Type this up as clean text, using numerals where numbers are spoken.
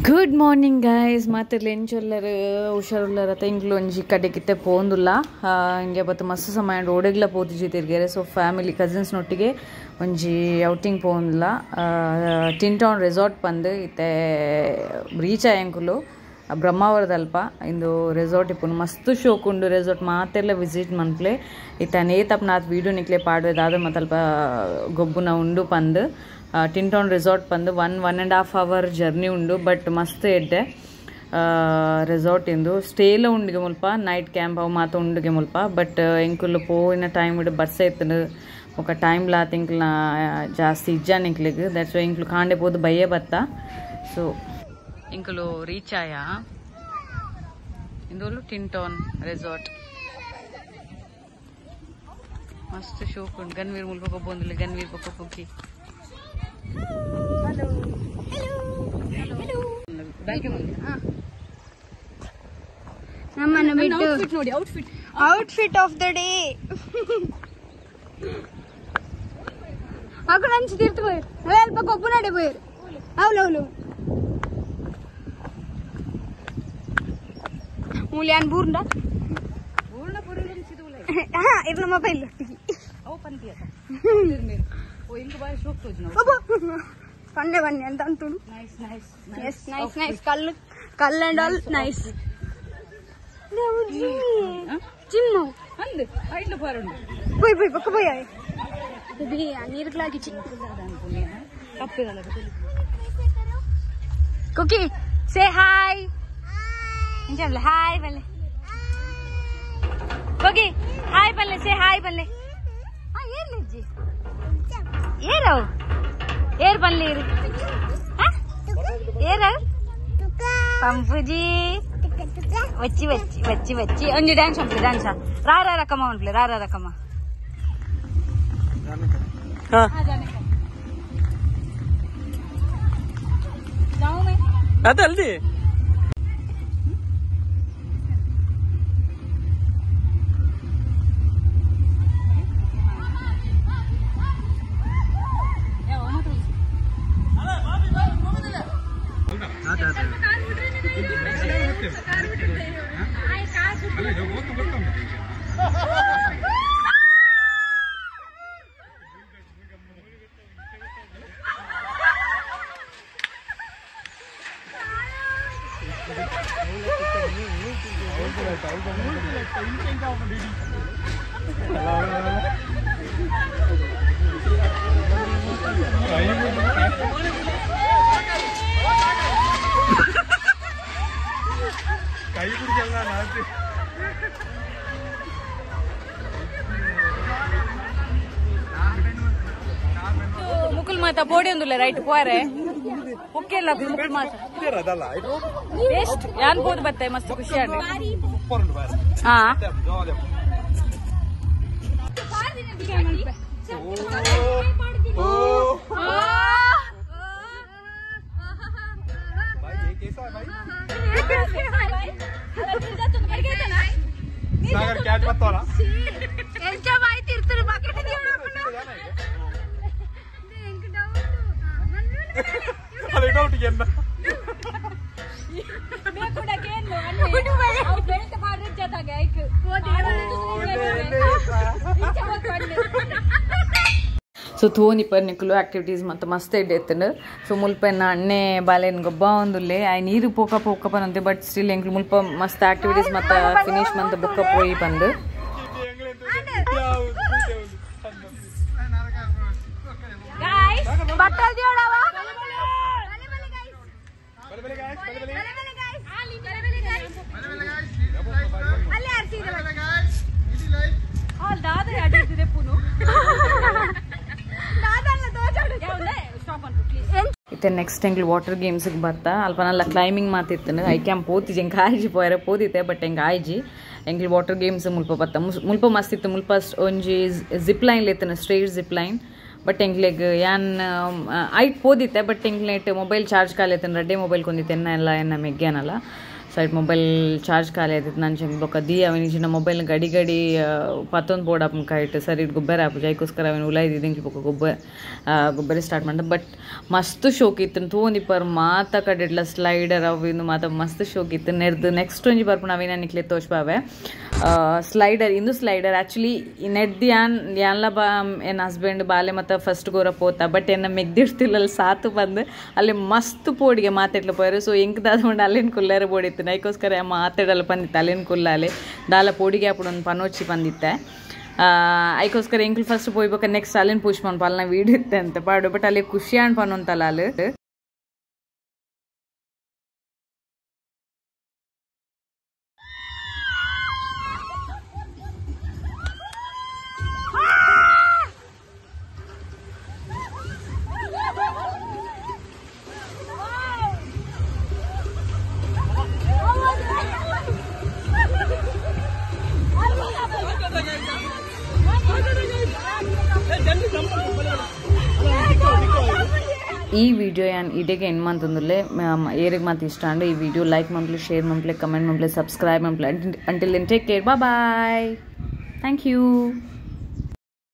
Good morning guys. ಮಾತಿರ್ಲಿ ಎಂಚೊಲ್ಲರು ಹುಷಾರುಲ್ಲರ ತಿಂಗ್ಳು ಒಂಜಿ ಕಡೆಗಿತ್ತೆ ಪೋಂದುಲ್ಲ ಹಿಂಗೆ ಬತ್ತು ಮಸ್ತ್ ಸಮಯ ರೋಡೆಗ್ಲ ಪೋತಿಜಿ ತಿರ್ಗೆರೆ. ಸೊ ಫ್ಯಾಮಿಲಿ ಕಸಿನ್ಸ್ ನೊಟ್ಟಿಗೆ ಒಂಜಿ ಔಟಿಂಗ್ ಪೋಂದುಲ್ಲ ಟಿನ್ ಟೌನ್ ರೆಸಾರ್ಟ್ ಬಂದು ಇತ್ತೆ ರೀಚ್ ಆಯಂಕುಲು ಬ್ರಹ್ಮಾವರದಲ್ಪ ಇಂದು ರೆಸಾರ್ಟ್ ಇಪ್ಪುನು ಮಸ್ತ್ ಶೋಕುಂಡು ರೆಸಾರ್ಟ್ ಮಾತೆಲ್ಲ ವಿಸಿಟ್ ಮನ್ಪ್ಲೆ ಇತ್ತೆ ನೇತಪ್ನಾಥ್ ವೀಡಿಯೋ ನಿಕ್ಲೆ ಪಾಡುವೆ ದಾದ ಮತ್ತಲ್ಪ ಗೊಬ್ಬುನ ಉಂಡು ಪಂದು ಟಿನ್ ಟೌನ್ ರೆಸಾರ್ಟ್ ಬಂದು 1.5 ಅವರ್ ಜರ್ನಿ ಉಂಡು. ಬಟ್ ಮಸ್ತ್ ಎಡ್ಡೆ ರೆಸಾರ್ಟ್ ಇಂದು ಸ್ಟೇಲ ಉಂಡುಗೆ ಮುಲ್ಪ ನೈಟ್ ಕ್ಯಾಂಪ್ ಅವು ಮಾತ ಉಂಡುಗೆ ಮುಲ್ಪ. ಬಟ್ ಎಂಕುಲು ಪೋಯಿನ ಟೈಮ್ ಇಡು ಬರ್ಸ ಇತ್ತು ఒక ಟೈಮ್ ಲಾತ್ ಎಂಕ್ಲ ಜಾಸ್ತಿ ಇಜ್ಜಾನ್ ಎಂಕ್ಲೆಗ್ that's why ಎಂಕ್ಲು ಕಾಂಡೆ ಪೋದು ಬಯ್ಯೆ ಬತ್ತ. ಸೊ ಎಂಕುಲು ರೀಚ್ ಆಯ ಇಂದೋಲು ಟಿನ್ ಟೌನ್ ರೆಸಾರ್ಟ್ ಮಸ್ತ್ ಶೋಕ್ ಉಂಡು. ಗನ್ವೀರ್ ಮುಲ್ಪ ಬಂದಿಲ್ಲ ಗನ್ವೀರ್ ಪೊಕ್ಕ ಪೊಕ್ಕಿ. Hello. Hello. Hello. ನಮ್ಮನ್ನು ಬಿಟ್ಟು ಔಟ್ಫಿಟ್ ನೋಡಿ, outfit outfit of the day. ಅಕ್ಕ ನಂಚಿ ತೀರ್ತು ಹೋಯಿರು ಅಲ್ಪ ಕೊಬ್ಬು ನಡೆ ಹೋಯಿರು. అవును అవును ಮೂಲ್ಯಾನ್ ಬೂರ್ಂಡ ಬೂರ್ಣ ಪುರಿ ಹಾ ಇರ್ನ ಮೊಬೈಲ್ ಅವು ಪಂತಿ ಅತ್ತ ಓ ಇಂಕ ಬಾರಿ ಶೋಕ್ ತೋಜುನ ಪನ್ನೆ ಬನ್ನಿ ಅಂತ ಅಂತುಡು. Nice nice yes nice nice ಕಲ್ಲು ಕಲ್ಲು ಅಂಡ್ ಆಲ್ ನೈಸ್. ಜಿಮ್ ಅಂದ್ ಐಟ್ಲ ಪಾರುಂಡು ಪೋಯ್ ಪೋಯ್ ಪಕ್ಕ ಪೋಯ್ ಬಿ ನೀರು ಗ್ಲಾಗಿಚಿ ತಪ್ಪಿದಲ್ಲ. ಕುಕಿ ಸೇ ಹಾಯ್ ಇಂಜಮ್ಲೆ ಹಾಯ್ ಬಲ್ಲೆ ಕುಕಿ ಹಾಯ್ ಬಲ್ಲೆ ಸೇ ಹಾಯ್ ಬಲ್ಲೆ. ಹಾ ಏರ್ಲಿಜ್ಜಿ ಏರವು ಏರ್ ಬಲ್ಲೆ ಏರು ಏರ ಪಂಪುಜಿ వచ్చి వచ్చి వచ్చి వచ్చి ಒಂಜಿ ಡ್ಯಾನ್ಸ್ ಉಂಟು ಡ್ಯಾನ್ಸ್ ರಾ ರಾ ರಕಮ್ಮ ಉಂಟ್ಲೆ ರಾ ರಾ ರಕಮ್ಮ. ಅದೇ ಕೈ ಬಿಡಿಸಲ್ಲ ನಾತಿ. ಮುಕುಲ್ ಮಾತಾ ಬೋಡಿ ಒಂದುಲ್ಲ ರೈಟ್ ಪೋರೆ ಓಕೆ ಅಲ್ಲ ಮುಕುಲ್ ಮಾತಾ ವೇಸ್ಟ್ ಯಾನ್ ಬೋದು ಬತ್ತೆ ಮಸ್ತ್ ಖುಷಿ ಆಡ್. ಹಾ ಸಾಗರ್ ಕ್ಯಾಟ್ ಬತ್ತವಲ್ಲ ಎಂಚ ಬಾಯಿ ತಿರ್ತಾರೆ ಬಕೆಟ್ ಅದು ಡೌಟ್ ಎನ್ನ ಸೊ ಥೋನಿ ಪರ್ನಿಕುಲು ಆಕ್ಟಿವಿಟೀಸ್ ಮತ್ತು ಮಸ್ತ್ ಎಡ್ಡೆ ಇತ್ತಂಡು. ಸೊ ಮುಲ್ಪ ಅಣ್ಣೆ ಬಾಲೆನ್ ಗೊಬ್ಬ ಒಂದುಲ್ಲೆ ಆಯ್ ನೀರು ಪೋಕ ಪೋಕ ಪನಂತೆ. ಬಟ್ ಸ್ಟಿಲ್ ಎಂಕ್ಲು ಮುಲ್ಪ ಮಸ್ತ್ ಆಕ್ಟಿವಿಟೀಸ್ ಮತ್ತು ಫಿನಿಶ್ ಮಂತ್ ಬೊಕ್ಕ ಪೋಯಿ ಬಂದು. ಇತ್ತೆ ನೆಕ್ಸ್ಟ್ ಎಂಗ್ಲು ವಾಟರ್ ಗೇಮ್ಸ್ಗೆ ಬರ್ತಾ ಅಲ್ಪ ನಲ್ಲ ಕ್ಲೈಂಬಿಂಗ್ ಮಾತಿತ್ತು. I cam ಪೋತಿಜಿ ಎಂಕ್ ಆಯ್ಜಿ ಪೋಯರೆ ಪೋದಿತ್ತೆ ಬಟ್ ಎಂಕ್ ಆಯ್ಜಿ ಎಂಗ್ಲು ವಾಟರ್ ಗೇಮ್ಸ್ ಮುಲ್ಪ ಬತ್ತ ಮುಲ್ಪ ಮಸ್ತ್ ಇತ್ತು. ಮುಲ್ಪ ಒಂಜಿ ಜಿಪ್ ಲೈನ್ ಇತ್ತು ಸ್ಟ್ರೈಟ್ ಜಿಪ್ ಲೈನ್. ಬಟ್ ಎಂಗ್ಲೆಗ್ ಯಾನ್ ಐಟ್ ಪೋದಿತ್ತೆ ಬಟ್ ಎಂಗ್ಲೆಟ್ ಮೊಬೈಲ್ ಚಾರ್ಜ್ ಕಾಲೆತ್ತನ ರಡ್ಡೆ ಮೊಬೈಲ್ ಕೊಂದಿತ್ತೆ ಎನ್ನ ಎಲ್ಲ ಎನ್ನ ಮೆಗ್ಯಾನಲ್ಲ. ಸೈಡ್ ಮೊಬೈಲ್ ಚಾರ್ಜ್ ಖಾಲಿ ಆಯ್ತಿತ್ತು ನಂಚೆ ಬೊಕ್ಕ the ಅವಿನ ಮೊಬೈಲ್ ಗಡಿ ಗಡಿ ಪತ್ತೊಂದು ಬೋರ್ಡ್ ಆಪುನ ಕೈಟ್ ಸರಿ ಗೊಬ್ಬರ ಆಪುಜಿ ಐಕೋಸ್ಕರ ಅವಿನ ಉಲಾಯ್ದಿದ್ದು ಬೊಕ್ಕ ಗೊಬ್ಬರ ಗೊಬ್ಬರ ಸ್ಟಾರ್ಟ್ ಮಾಡ್ದೆ ಬಟ್ ಮಸ್ತ್ ಶೋಕ್ ಇತ್ತು ತೂವೊಂದಿಪ್ಪರ್ ಮಾತ ಕಡೆಡ್ಲ ಸ್ಲೈಡರ್ ಅವು ಇಂದು ಮಾತ ಮಸ್ತ್ ಶೋಕ್ ಇತ್ತು ನೆರ್ದು ನೆಕ್ಸ್ಟ್ ಒಂಜಿ ಬರ್ಪುನ ಅವಿನ ನಿಕ್ಲೆ ತೋಜ್ಪಾವೆ ಸ್ಲೈಡರ್ ಇಂದು ಸ್ಲೈಡರ್ ಆ್ಯಕ್ಚುಲಿ ನೆಡ್ದು ಯಾನ್ ಯಾನ್ಲ ಬಾ ಎನ್ನ ಹಸ್ಬೆಂಡ್ ಬಾಲೆ ಮತ್ತು ಫಸ್ಟ್ ಗೋರ ಪೋತ ಬಟ್ ಎನ್ನ ಮೆಗ್ದಿಡ್ತಿಲ್ಲ ಸಾತು ಬಂದು ಅಲ್ಲಿ ಮಸ್ತ್ ಪೋಡಿಗೆ ಮಾತಾಡ್ಲ ಪೋಯರು ಸೊ ಎಂಕ್ ದಾದ ಅಲ್ಲಿನ ಕುಲ್ಲಾರ ಬೋಡಿತ್ತು ನೈಕೋಸ್ಕರ ಮಾತಾಡಲ್ಲ ಬಂದಿತ್ತು ಅಲ್ಲಿನ ಕುಲ್ಲಾಲೆ ದಾಲ ಪೋಡಿಗೆ ಅప్పుడు ಒಂದು ಪನೋಚಿ ಬಂದಿತ್ತೆ ಐಕೋಸ್ಕರ ಎಂಕ್ಲು ಫಸ್ಟ್ ಪೋಯ್ಬೇಕ ನೆಕ್ಸ್ಟ್ ಅಲ್ಲಿನ ಪುಷ್ ಮನ್ಪ ಅಲ್ಲಿನ ವೀಡಿಯೋ ಇತ್ತೆ ಅಂತ ಪಾಡು ಬಟ್ ಅಲ್ಲಿ ಖುಷಿ ಅನ್ಪ ಅಂತಲ್ಲ ಅಲ್ಲಿ ಈ ವಿಡಿಯೋ ಯಾನ್ ಇಡೆಗೆ ಎಂಡ್ ಮಂತಂದುಲ್ಲೆ ಏರಿಗೆ ಮಾತು ಇಷ್ಟ ಅಂಡ್ ಈ ವಿಡಿಯೋ ಲೈಕ್ ಮಂಪ್ಲೆ ಶೇರ್ ಮಂಪ್ಲೆ ಕಮೆಂಟ್ ಮಂಪ್ಲೆ ಸಬ್ಸ್ಕ್ರೈಬ್ ಮಂಪ್ಲೆ until then take care, bye bye, thank you.